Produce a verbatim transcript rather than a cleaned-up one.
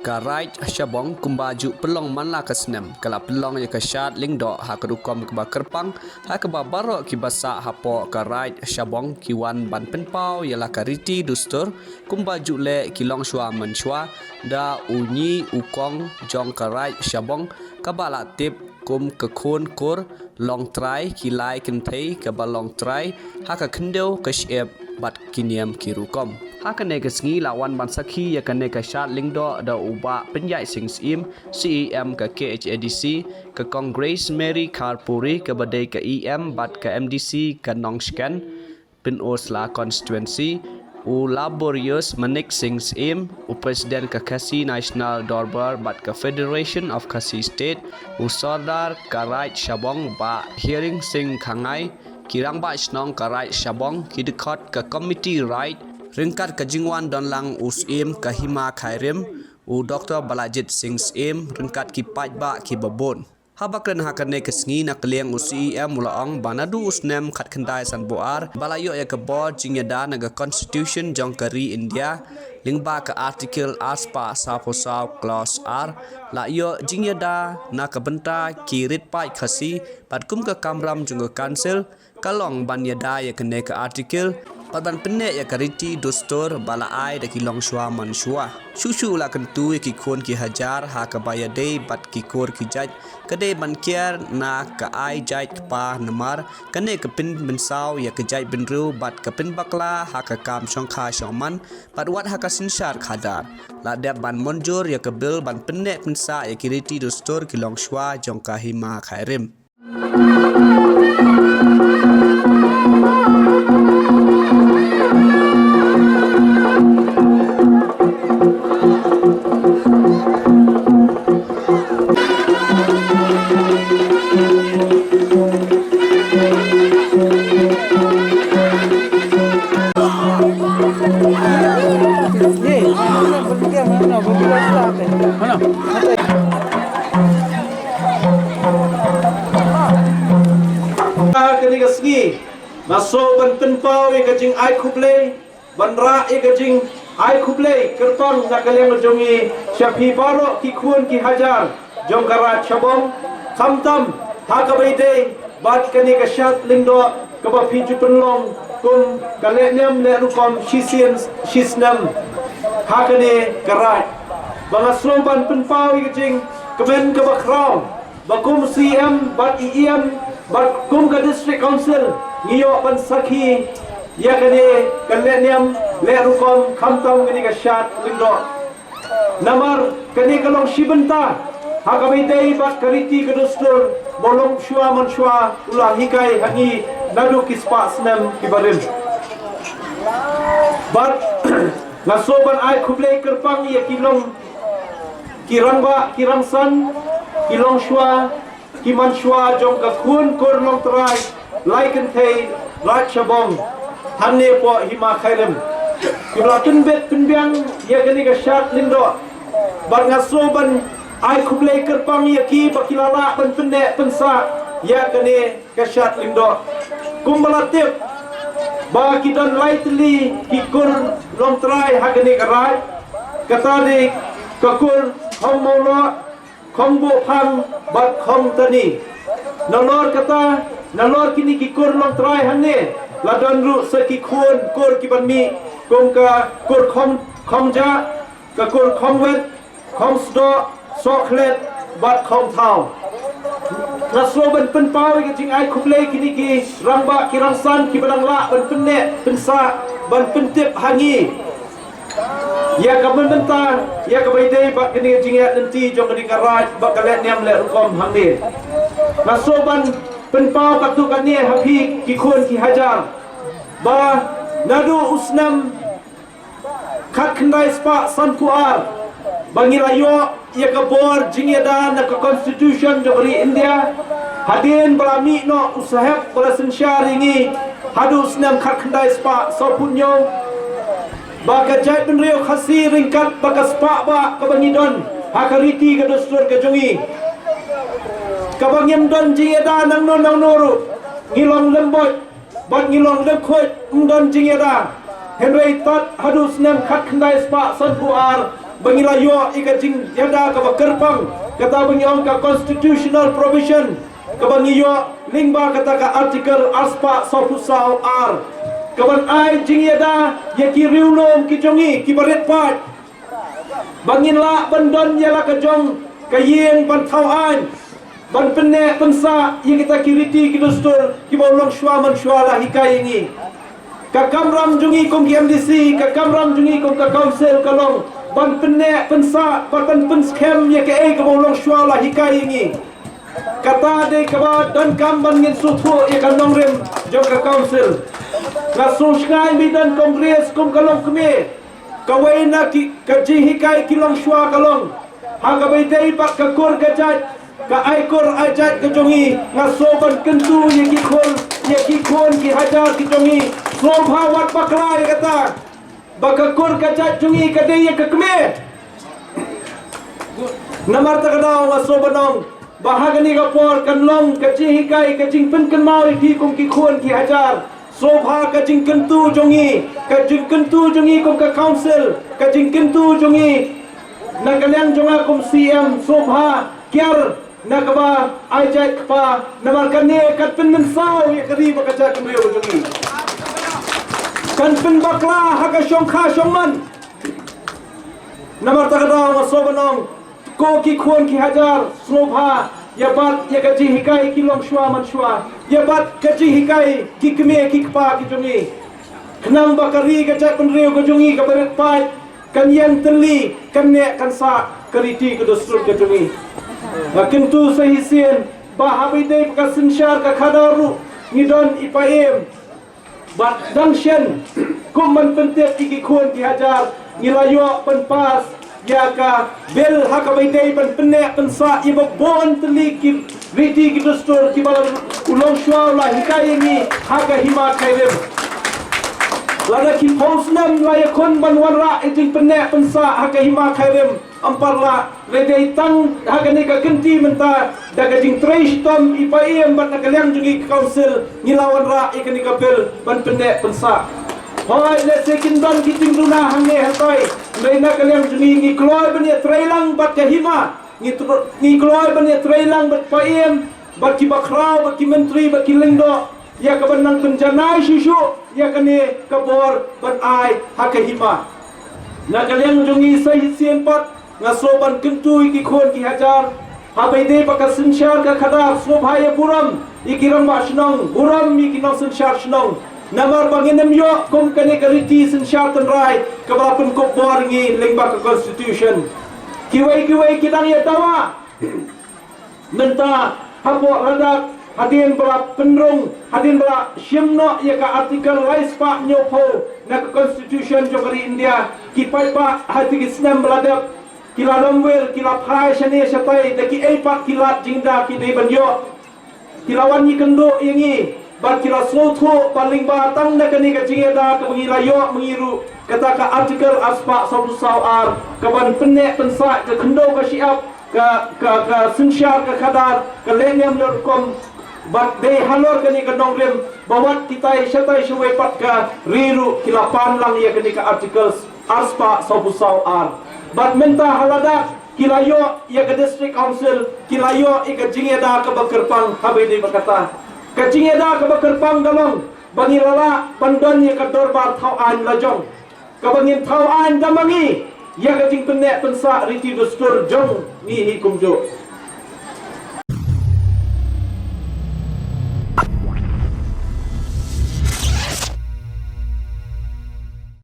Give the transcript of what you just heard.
Ka Raid Shabong kumba ju pynlong man la ka snem, ka la pynlong ïa ka shad lyngdoh ha ka rukom kaba kyrpang, ha kaba baroh kiba sah hapoh ka Raid Shabong ki wan ban pynpaw ïa la ka riti dustur, kumba ju leh ki longshuwa manshuwa, da u ñi u kong jong ka Raid Shabong, kaba la tip kum ka khun kur longtrai, ki lai kynthei kaba longtrai ha ka khyndew ka shyiap bad ki niam ki rukom. Ha kane ka sngi la wan ban sakhi ïa kane ka shad lyngdoh da u Bah Pynïaid Sing Syiem, C E M ka K H A D C, ka Kong Grace Mary Kharpuri kaba dei ka E M bad ka M D C ka Nongshken Pynursla constituency, u Laborious Manik Sing Syiem, u President ka Khasi National Dorbar bad ka Federation of Khasi State, u Sordar ka Raid Shabong Bah Hiring Sing Khangai, ki rangbah shnong ka Raid Shabong, ki dkhot ka Committee Raid, ryngkat ka jingwan don lang u Syiem ka Hima Khyrim, u Doctor Balajied Sing Syiem, ryngkat ki paidbah kiba bun. Haba kren ha kane ka sngi na ka liang u C E M u la ong ba naduh u snem khatkhyndai sanphew ar ba la ïoh ïa ka bor jingïada na ka Constitution jong ka ri India, lyngba ka Article arspah sawphew saw Clause ar, la ïoh jingïada na ka bynta ki rit paid Khasi, bad kum ka kamram jong ka Council, ka long ban ïada ïa kane ka Article, bad ban pynneh ïa ka riti dustur ba la ai da ki longshuwa manshuwa. Shuh shuh la kyntu ïa ki khun ki hajar ha kaba ïadei bad ki kur ki jait, ka dei ban kiar na ka ai jait kpa namar kane ka pynmynsaw ïa ka jaitbynriew bad ka pynbakla ha ka kam shongkha shongman, bad wat ha ka synshar khadar. La dep ban mynjur ïa ka Bill ban pynneh pynsah ïa ki riti dustur ki longshuwa jong ka Hima Khyrim. Kane ka sngi nga sngewbha ban pynpaw ïa ka jingai khublei, ban rah ïa ka jingai khublei kyrpang na ka liang jong ngi sha phi baroh ki khun ki hajar jong ka Raid Shabong, khamtam ha kaba ïadei bad kane ka shad lyngdoh kaba phi ju pynlong kum ka lehniam lehrukom shisien shisnem ha kane ka raid. Ba nga sngewbha ban pynpaw ïa ka jingkmen kaba khraw ba kum C M bad E M bad kum ka District Council ngi ïoh ban sakhi ïa kane ka lehniam lehrukom khamtam kane ka shad lyngdoh. Namar kane ka long shi bynta ha kaba ïadei bad ka riti ka dustur ba u longshuwa manshuwa u la hikai ha ngi naduh ki spah snem kiba rim. Bad nga sngewbha ban ai khublei kyrpang ïa ki long ki rangbah ki rangsan, ki longshuwa ki manshuwa jong ka khun kur longtrai lai kynthei Raid Shabong hangne hapoh Hima Khyrim, kiba la pynbit pynbiang ïa kane ka shad lyngdoh. Bad nga sngewbha ban ai khublei kyrpang ïa ki ba ki la lah ban pynneh pynsah ïa kane ka shad lyngdoh. Kumba la tip ba ki don lai tylli ki kur longtrai ha kane ka raid, kata dei ka kur Khongmawloh, Khongbuhphang bad Khongtani. Nalor kata, nalor kine ki kur longtrai hangne la don ruh sa ki khun kur kiban mih kum ka kur Khong, Khongjah, ka kur Khongwet, Khongsdoh, Sohkhlet bad Khongthaw. Nga sngewbha ban pynpaw ïa ka jingai khublei kine ki rangbah ki rangsan kiba dang lah ban pynneh pynsah ban pyntip ha ngi ïa ka mynbynta ïa kaba ïadei bad kane ka jingïaid lynti jong kane ka raid bad ka lehniam lehrukom hangne. Nga sngewbha ban pynpaw katto katne ha phi ki khun ki hajar ba naduh u snem khatkhyndai spah sanphew ar ba ngi la ïoh ïa ka bor jingïada na ka Constitution jong ka ri India, hadien ba la mih noh u Saheb ba la synshar ïa ngi haduh u snem khatkhyndai spah sawphew hynñiew, ba ka jaitbynriew Khasi ryngkat bad ka spah bah kaba ngi don ha ka riti ka dustur ka jong ngi, kaba ngim don jingïada nangno nangno ruh, ngi long lymboit bad ngi long lyngkhuid, ym don jingïada. Hynrei tad haduh u snem khatkhyndai spah sanphew ar ba ngi la ïoh ïa ka jingïada kaba kyrpang, kata ba ngi ong ka constitutional provision, kaba ngi ïoh lyngba kata ka article arspah sawphew saw ar, kaban ai jingïada ïa ki riewlum ki jong ngi kiba rit paid, ba ngin lah ban don ïa la ka jong ka ïing ban thaw aiñ, ban pynneh pynsah ïa kita ki riti ki dustur kiba u longshuwa manshuwa la hikai ïa ngi. Ka kamram jong ngi kum ki M D C, ka kamram jong ngi kum ka council ka long ban pynneh pynsah, ban pynskhem ïa kaei kaba u longshuwa la hikai ïa ngi. Kata dei kaba donkam ban ngin sngewthuh ïa ka nongrim jong ka council. Nga sngewsngaiñ ba i don Congress kum ka longkmie. Kawei na ki, ka jinghikai ki longshuwa ka long, ha kaba ïadei bad ka kur ka jait, ka ai kur ai jait ka jong ngi, nga sngew ban kyntu ïa ki khun, ïa ki khun ki hajar ki jong ngi. Sngewbha wat bakla ïa kata, ba ka kur ka jait jong ngi ka dei ïa ka kmie. Namar kata ka daw nga sngew ban ong ba ha kane ka por kan long ka jinghikai, ka jingpynkynmaw ïa phi kum ki khun ki hajar. Sngewbha ka jingkyntu jong ngi, ka jingkyntu jong ngi kum ka council, ka jingkyntu jong ngi na ka liang jong nga kum C M, sngewbha kiar na kaba ai jait kpa, namar kane kan pynmynsaw ïa ka ri bad ka jaitbynriew jong ngi. Kan pynbakla ha ka shongkha shongman. Namar kata ka daw nga sngew ban ong, ko ki khun ki hajar, sngewbha ïa bat ïa ka jinghikai ki longshuwa manshuwa, ïa bat ka jinghikai ki kmie ki kpa ki jong ngi, khnang ba ka ri ka jaitbynriew ka jong ngi kaba rit paid kan ïeng tylli, kan neh kan sah ka riti ka dustur ka jong ngi. Nga kyntu sa shisien ba haba ïadei bad ka synshar ka khadar ruh ngi don i Paiem. Bad dang shen, kum ban pyntip ïa ki khun ki hajar, ngi la ïoh pynpass ïa ka bill ha kaba ïadei ban pynneh pynsah ïa ba bun tylli ki riti ki dustur kiba u longshuwa u la hikai ïa ngi ha ka hima Khyrim. Lada ki phew snem la ïakhun ban wanrah ïa jingpynneh pynsah ha ka hima Khyrim, ym pat lah, hynrei dei tang ha kane ka kynti mynta, da ka jingtrei shitom i Paiem bad na ka liang jong ngi ka council, ngi la wanrah ïa kane ka bill ban pynneh pynsah. Hooid, lehse kin don ki jingduna hangne hatai, hynrei na ka liang jong ngi, ngi kloi ban ïatrei lang bad ka hima, ngi tr-, ngi kloi ban ïatrei lang bad Paiem, bad ki bakhraw, bad ki myntri, bad ki lyngdoh, ïa kaban nang pynjanai shuh shuh ïa kane ka bor ban ai ha ka hima. Na ka liang jong ngi sa shisien pat, nga sngew ban kyntu ïa ki khun ki hajar, haba ïadei bad ka synshar ka khadar, sngewbha ïa burom ïa ki rangbah shnong, burom ïa ki nongsynshar shnong. Namar ba ngin ym ïoh kum kane ka riti synshar tynrai kaba la pynkup bor ïa ngi lyngba ka constitution. Kiwei kiwei ki dang ïa dawa. Mynta hapoh Ladakh, hadien ba la pynrung, hadien ba la shim noh ïa ka article lai spah hynñiew phew na ka constitution jong ka ri India, ki paidbah ha kito ki snem ba la dep ki la lamwir, ki la phai shane shatai, da kiei pat ki lad jingda ki dei ban ïoh. Ki la wan ïakynduh ïa ngi bad ki la sngewthuh ba lyngba tang na kane ka jingïada kaba ngi la ïoh ma ngi ruh, kata ka article arspah sawphew saw ar, kaban pynneh pynsah ka khyndew ka shyiap, ka, ka, ka synshar ka khadar, ka lehniam lehrukom, bad dei halor kane ka nongrim ba wat kitai shatai shawei pat ka ri ruh ki la pan lang ïa kane ka article arspah sawphew saw ar. Bad mynta ha Ladakh ki la ïoh ïa ka district council, ki la ïoh ïa ka jingïada kaba kyrpang. Haba ïadei bad kata, ka jingïada kaba kyrpang ka long ba ngi la lah ban don ïa ka dorbar thaw aiñ lajong, kaba ngin thaw aiñ da ma ngi ïa ka jingpynneh pynsah riti dustur jong ngi hi kumjuh.